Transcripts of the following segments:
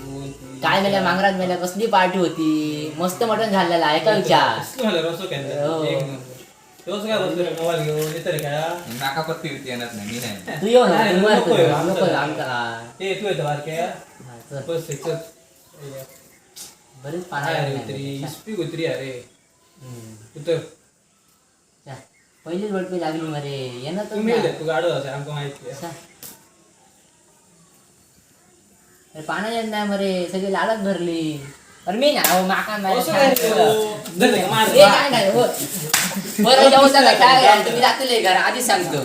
दोन, तीन, काय मेल्या चार. मांगरात मेल्या कसली पार्टी होती, मस्त मटण झालेला एका विचार. कसलं झालं रसो केला हो. एक नंबर. तोच काय बसलो रे मोबाईल घेऊन येतं रे काय? नाका पत्ती होती येणार नाही मी नाही. तू येऊ ना, नाही, तू मर, नको तू येऊ, नको आमचं येऊ, आमचा काय. ए तू येतो बारक्या. हा, चल. बस एक चल. बरीच काय रे पाणी. उतरी इस्पी उतरी अरे. उतर. पहिलीच बडपी लागली मरे येणार तू मिळेल तू गाडो असे आमका माहिती आहे. अरे पाणी येत नाही मरे, सगळी लालच भरली. अरे मी ना हो, माका नाही. असं काय रे? धर रे, मार. ए, नाही, नाही, हो. बरं जाऊ नका, काय आहे, तुम्ही जातले घर आधीच सांगतो.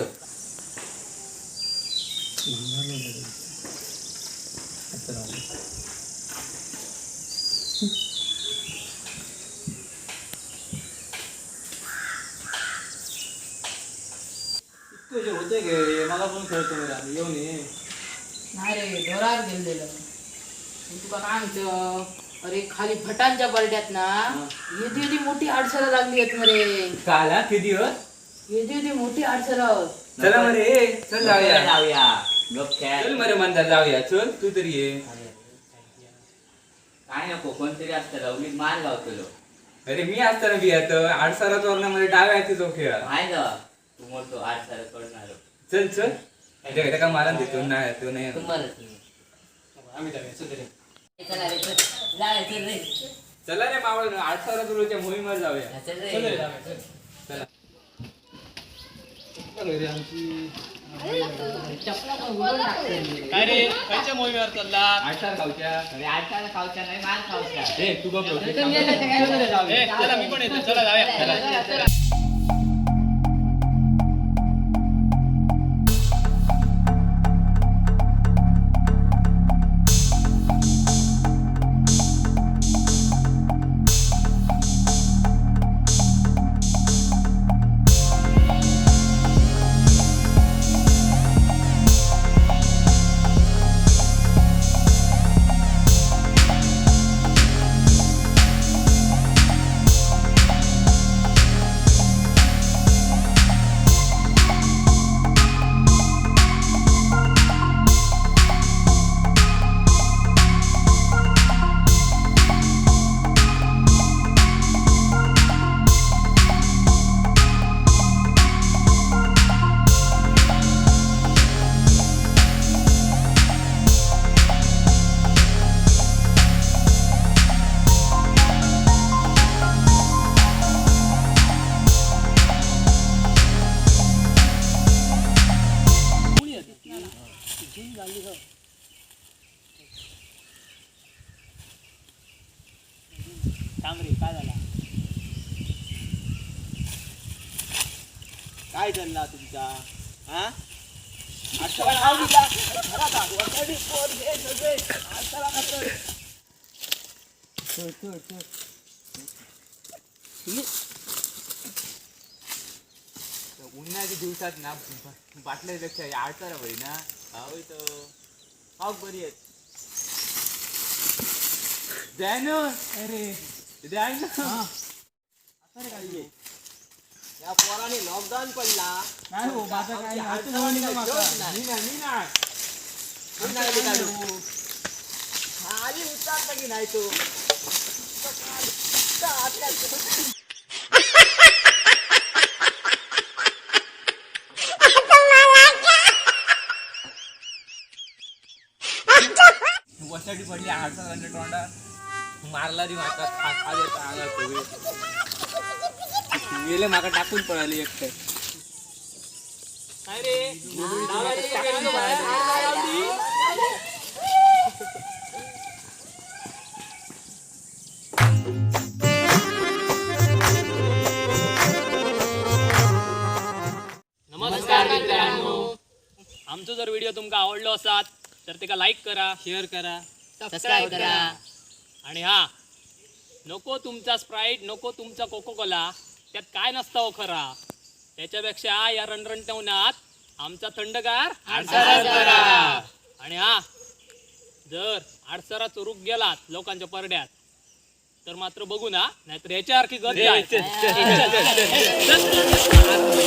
इतकं जे होतंय गे रे, मला पण खेळतो रे आम्ही येऊन ये. नाही रे ढोरात गेलेलं मी तुका काय सांगतो, अरे खाली भटांच्या बरड्यात ना येदी येदी मोठी आडसरं लागली आहेत मरे. काल हा किती हो? येदी येदी मोठी आडसरं. चला मरे चल जाऊया. जाऊया गप खेळ. चल मरे मंदार जाऊया चल तू तरी ये. काय नको कोणतरी असतं उगीच मार गावतलो. अरे मी असताना बियात आडसारा चोरणामध्ये डाव्या हाती जो खेळ. माय जावा तू मोठो आठ सारा सोडणार. चल चल त्याका मारा देतो नाही तो नाही. तुम्हाला आम्ही जाऊया चल रे. चला रे, चल. जा रे, चल रे. चला रे मावळ आडसारा चोरूच्या मोहिमेवर जाऊया. चल चल रे रे. जाऊया, चल. चला. चल रे आमची. चपला पण उडवून टाकते. काय रे खयच्या मोहिमेवर चालला? आडसार खाऊच्या. अरे आठ सारा खावच्या नाही मार खावच्या. ए तू गप बस. ए चला मी पण येतो चला जाऊया. चला, चला. थांब रे काय झाला? काय चालला तुमचा हा? उन्हाळ्याच्या दिवसात ना बाटल्यापेक्षा आडसारा बरी ना हवं तर खाऊक बरी आहेत. द्या ना अरे द्या ना. या पोराने लॉकडाऊन पडला. नाही हो माझा काय नाही. मी नाही मी नाही. कोण नाही काढू? खाली उतरला की नाही तो? वसाडी पडली आडसारांच्या तोंडात मारला री माका खा खा देता अंगात सगळे. गेले माका टाकून पळाली एकटे. काय रे नमस्कार मित्रांनो, आमचो जर व्हिडिओ तुमका आवडलो असात तर तेका लाईक करा, शेअर करा, सबस्क्राईब करा. आणि हा नको तुमचा स्प्राईट, नको तुमचा कोको कोला, त्यात काय नसता हो खरा. त्याच्यापेक्षा या रणरणत्या उन्हात आमचा थंडगार आडसाराच बरा. आणि हा जर आडसारा चोरूक गेलात लोकांच्या परड्यात तर मात्र बघू ना, नाहीतर याच्यासारखी गत जाय. चल, चल, चल.